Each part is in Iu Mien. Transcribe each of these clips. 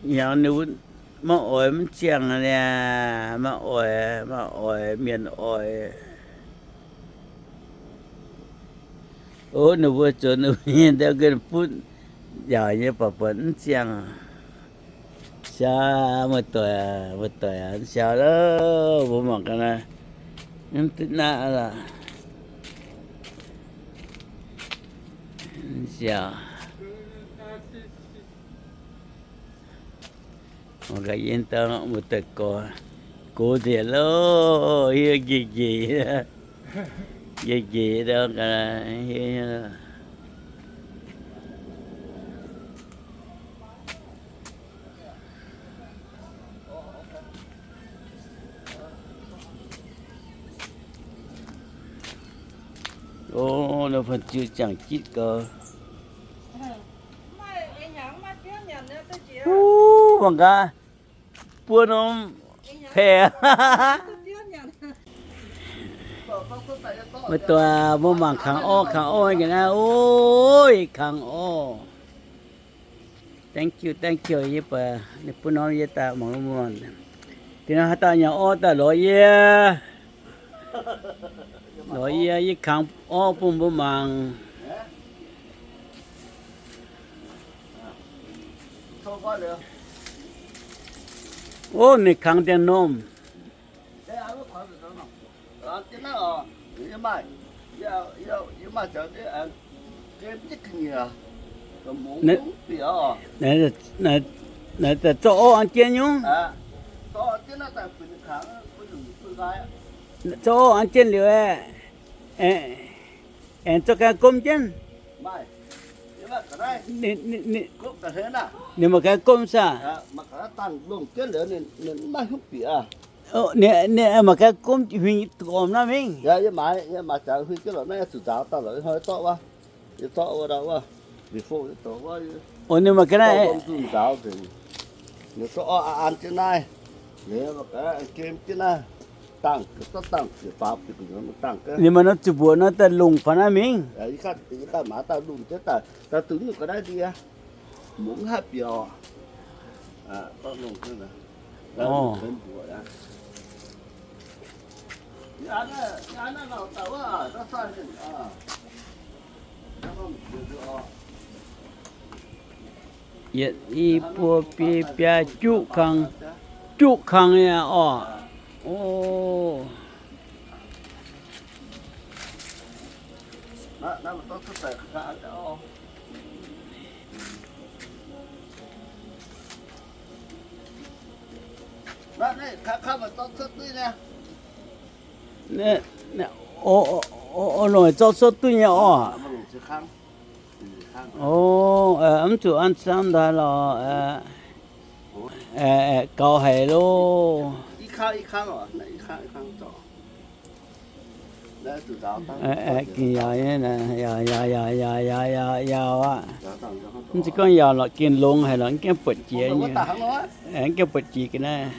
Hnyangx ninh mbuo maiv oix mv ziangh niaa, maiv oix, maiv oix, mienh oix. O, ninh mbuo zuonx ninh mbuo nyei ndau gengh butv njaaux nyei, baac buatc mv ziangh. Siaaux, muoz-doic, muoz-doic, siaaux loh, mbuo mangc gaax naaiv, mv duqv naaiv lorqc. Siaaux. Mangc gaax yie dauh muoz-doic gorx, gox nzengc loh, hiuv njiec njiec, njiec njiec ndau gaax. O, nor fun-ziu ziangh jitv gau. Wuov, mangc gaax, buo norm paeqc. Muoz-doic, mbuo mangc kangx orv, kangx orv ga'naaiv, oi, kangx orv. Thank you, thank you, yie buatc ninh bun norm yie daaih mangc muonh. Da'nyeic haaix dauh nyanc orv daaih lorz yie. Lorz yie, yie kangx orv bun mbuo mangc. O, ninh kangx dien norm. Naaiv zorqv orv an jienv nyungc. Zorqv orv an jienv liuz, aengx zorqv ganh gomv jienv. Ninh maiv ganh gomv saah? Ninh maiv ganh gomv huing duqv orm naaiv mingh. O, ninh maaih ga'naaiv, ninh maaih norm zuqc mbuoqc nor daaih lungh faaux naaiv mingh. Yietc, i, buo, biei, biaa, juqv kang, juqv kang nyei orv. O. Longc zorqv cuotv duqv nyei orv. O, mv zuqc an saamv daaih lorqc. Gaux haic loh. Gengh yaauc nyei, yaauc, yaauc, yaauc, yaauc, yaauc, yaauc aqv. Mv zeiz gorngv yaauc lorqc, gengh longx haic lorqc, mv gaengh buatc jiex nyei. Mv gaengh buatc jiex ga'naaiv.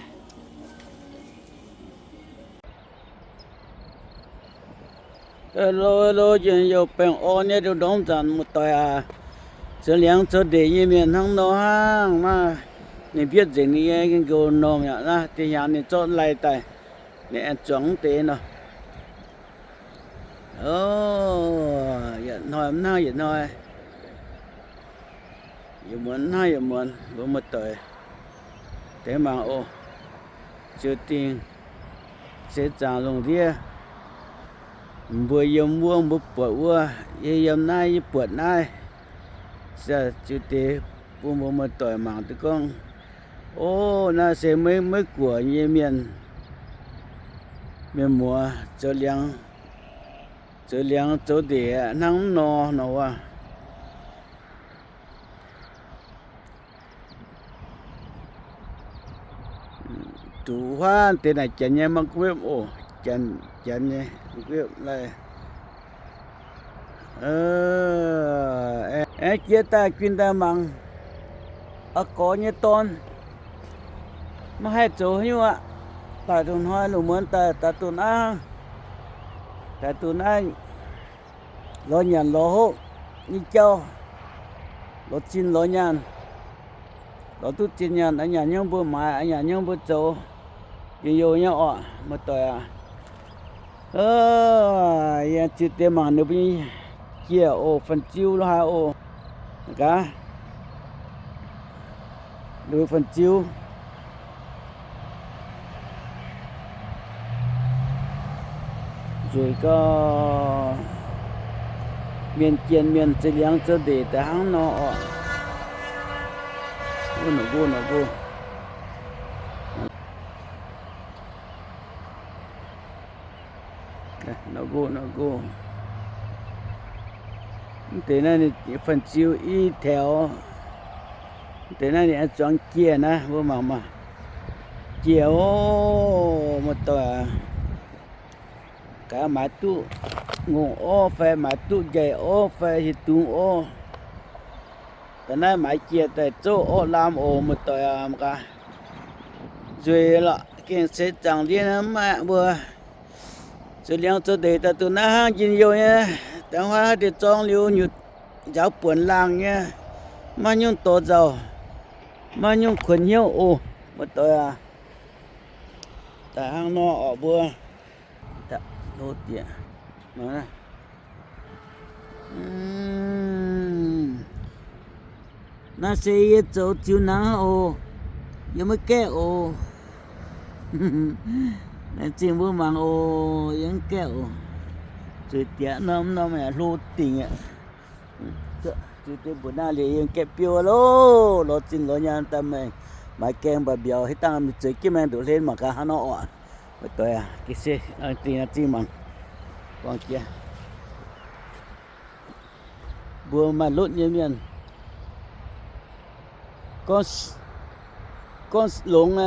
Hello, hello, njien-youh baengh orn nyei ndongc zanc muoz-doic aac. Zoux liangx zoux ndeic nyei mienh hnangv nor hnangv. Maiv, ninh mbietv nzengc ninh nyei nqox-normh aqv. Naaiv deix hnyangx ninh zorqv lai daaih, ninh aengx zuangx mv deix nor. O, yietc hnoi mv hnangv yietc hnoi, yietc muonz mv hnangv yietc muonz, mbuo muoz-doic deix mangc oc. Ziouc dingh seix zaangc lungh ndiev, mbuo yiem wuov mbuo buatc wuov, yie yiem naaiv yie buatc naaiv. Ziouc deix bun mbuo muoz-doic mangc duqv gorngv, o, naaiv se Meiv-Guoqv nyei mienh, mienh muoz zoux liangx, zoux liangx zoux ndeic hnangv mv nor nor wuov. Zuqc huaav deix naaic janx nyei mangc gu'wepv oc. Janx, janx nyei mangc gu'wepv lai. Aengx jiex daaih guinh daaih mangc a'gorx nyei dorn. Maiv haih zoux haaix nyungc aqv. Daaih dongh hnoi lungh muonz daaih, daaih duqv naaiv, daaih duqv naaiv, lorz nyanc lorz hopv nyei jauv, lorz zinh lorz nyaanh, lorz duqv zinh nyaanh, a'nyanc hnyouv mbuo maaiz, a'nyanc hnyouv mbuo zoux, njien-youh nyei orqc, muoz-doic aac. Yie ziux deix mangc ninh mbuo nyei jiex oc, fan-ziu lo haaix oc. Gaax, ninh mbuo fan-ziu nzueic gau. Mienh jien mienh zeix liangx zoux ndeic daaih hnangv nor orqc. Wuov nor nqoh nor nqoh. Nor nqoh nor nqoh. Mv deix naaiv ninh fan-ziu i taux. Mv deix naaiv ninh zuangx jiex naaiv, mbuo mangc maah. Jiex oc, muoz-doic aac. Gaax maaiz duqv ngongh orv fai maaiz duqv njaih orv fai hieh dungz orv. Da'naaiv maaiz jiex daaih zouv orv lamh oc, muoz-doic aac. Mangc gaax, nzueic lorqc, gengh seix zaangc ndiev mv maaih mbuo zoux liangx zoux ndeic daaih duqv naaiv hnangv njien-youh nyei. Da'hnangv huaav deix zorng liuz nyutc nzaaux buonc laangh nyei, maiv nyungc dorh nzauh, maiv nyungc kuonx hnyouv oc, muoz-doic aac. Daaih hnangv nor orqc mbuo. Naaiv se yie zoux ziux nangv oc. Yie maiv gaeqv oc. Laengz zingh mbuo mangc oc. Yie maiv gaeqv oc. Zueiz diex norm norm yaac hlo dingc aqv. Zueiz deix mbuoqc naaiv liuz yie gaeqv biouv loh. Lorz zinh lorz nyaanh daaih maaiz gaeng mbaac mbiauz, hitv dangh mingh zueiz jienv maengx nduqc hlen mangc gaax hnangv nor oc. Muoz-doic aac, ga'sie zingh zingh mangc. Buangh jiex mbuo maaih lotv nyei mienh. Gorngv longx,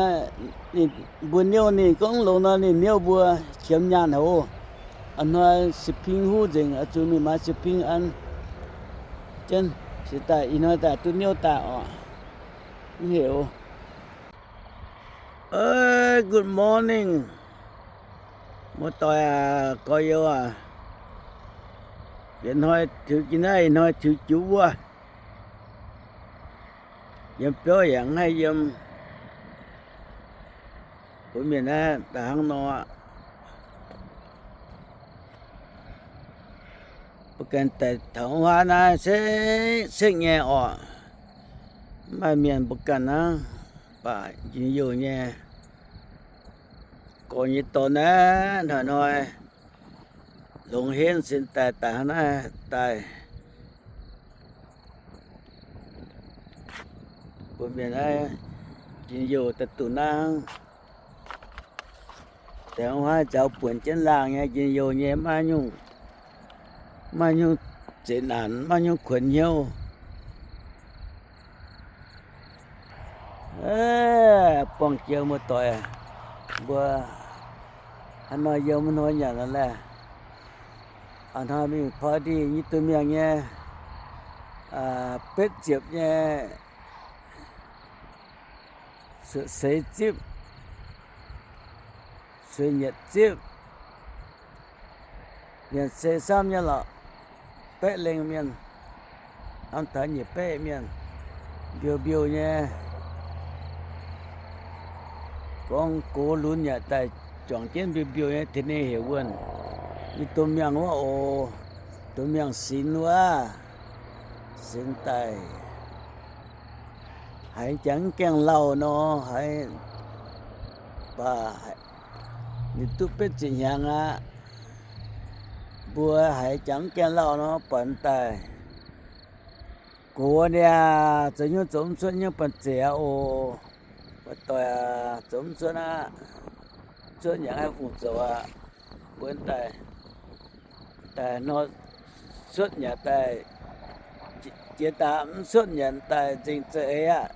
ninh mbuo niouv ninh, gorngv longx nor ninh niouv mbuo qiemx nyaanh haic oc. A'hnoi siping huv nzengc, oix zuqc mingh maaiz siping an. Jienv se daaih ih hnoi daaih duqv niouv daaih oc. Mv heuc. Good morning, muoz-doic aac, gorx-youz aac. Yietc hnoi tiux jiex naaiv, ih hnoi tiux jiu wuov. Yiem biauv yaac mv haih yiem. Mbuo mienh naaiv daaih hnangv nor aqv. Mbuo ganh daaih taux huaav naaiv sekv-sekv nyei orqc. Mv maaih mienh mbuo ganh hnangv, baac njien-youh nyei. Gorx nyei dorn aeqv, hnoi-hnoi longx henv sin daaih, daaih hnangv naaiv daaih. Mbuo mienh naaiv njien-youh daaih duqv hnangv. Deix huaav nzaaux buonc jienv laangh nyei, njien-youh nyei, maiv nyungc, maiv nyungc zeqc naanc, maiv nyungc kuonx hnyouv. Buangh jiex muoz-doic, mbuo haaix nor yiem haaix nor nyanc nor laeh. A'hnoi mingh party nyei, duqv miangh nyei, betv ziepc nyei, seix zipv, sueih nyetc zipv, mienh se samv nyei lorqc. Baeqv lengh mienh, hnamv taux nyic baeqv mienh, mbiouh mbiouh nyei. Gorngv gox lunx yaac daaih juangc jienv mbiouh mbiouh nyei, tengx ninh heuc wuonh. Yie domh miangh wuov oc, domh miangh sinx wuov, sinx daaih. Haiz jangx gaengh lauh nor, haiz baac ninh duqv betv ziepc hnyangx aqv. Mbuo haiz jangx gaengh lauh nor, buatc daaih gox niaa, zoux hnyouv zoux mv cuotv, hnyouv banh zeic aqv oc. Muoz-doic aac, zoux mv cuotv aqv. Cuotv yaac haih fungc zoux aqv. Mbuo daaih, daaih nor cuotv yaac daaih, jiex daaih mv cuotv yaac daaih nzengc za'eix aqv.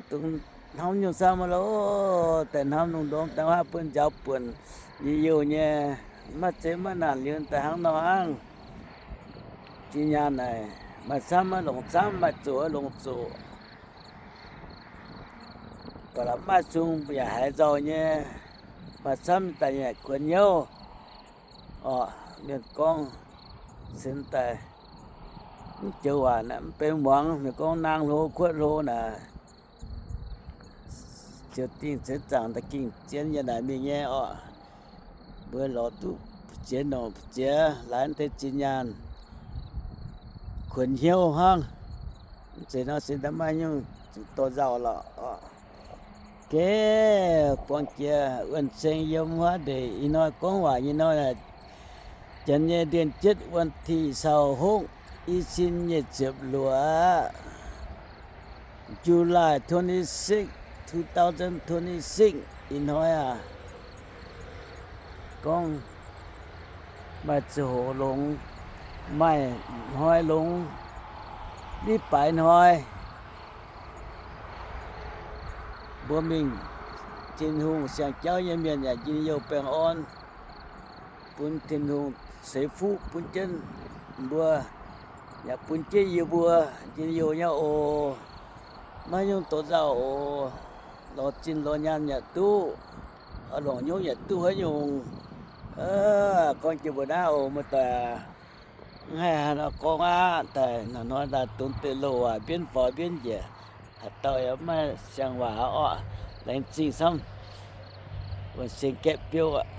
Dongh hnamv nyungc camv loh, daaih hnamv lungh ndorm daaih huaav bun njaaux buonc, yie youh nyei, maiv zeiz maiv naanc liuz daaih hnangv nor hnangv. Zinh nyaanh naaic maaih camv maiv longc camv, maaih zoqc maiv longc zoqc. Ba'laqc maaih sung yaac haiz nzauh nyei, maaih camv daaih yaac kuonx hnyouv. Orqc, mienh gorngv cingx daaih mv joux waac naaic mv benx muangx. Mienh gorngv naang hlo kuotv hlo naaic, ziouc dingh ceix zaangc da'gingh zien yaac naaic mingh nyei orqc. Mbuo lorz duqv ziex nongc ziex laaix deix zinh nyaanh kuonx hnyouv hnangv. Mv zeiz nor se da'maaih nyungc zuqc dorh nzauh lorqc. Geh buangh jiex wuonh ceng yiem huaav ndeic ih hnoi gorngv waac nyei nor, janx nyei ndienh jietv วันที่ยี่สิบหก i cin nyic ziepc luoqc, July twenty-six, two thousand twenty-six ih hnoi aac, gorngv maaih ziangh hoc longx, maaih hnoi longx, nitv baaix hnoi. Mbuo mingh, Tin-Hungh siang-jauv nyei mienh yaac njien-youh baengh orn, bun Tin-Hungh ceix fuqv bun jienv mbuo, yaac bun jienv yie mbuo njien-youh nyei oc. Maiv nyungc dorh nzauh oc. Lorz zinh lorz nyaanh yaac duqv, longc hnyouv yaac duqv haaix nyungc. Gorngv jiex mbuo naaiv oc, muoz-doic aac. Mv haih haaix nor gorngv aqv. Daaih hnoi-hnoi daaih donx deix louh waac mbienv faaux mbienv njiec, haaix dauh yaac maiv siang waac orqc. Laengz zingh camv. Wuonh ceng gaeqv biouv aqv.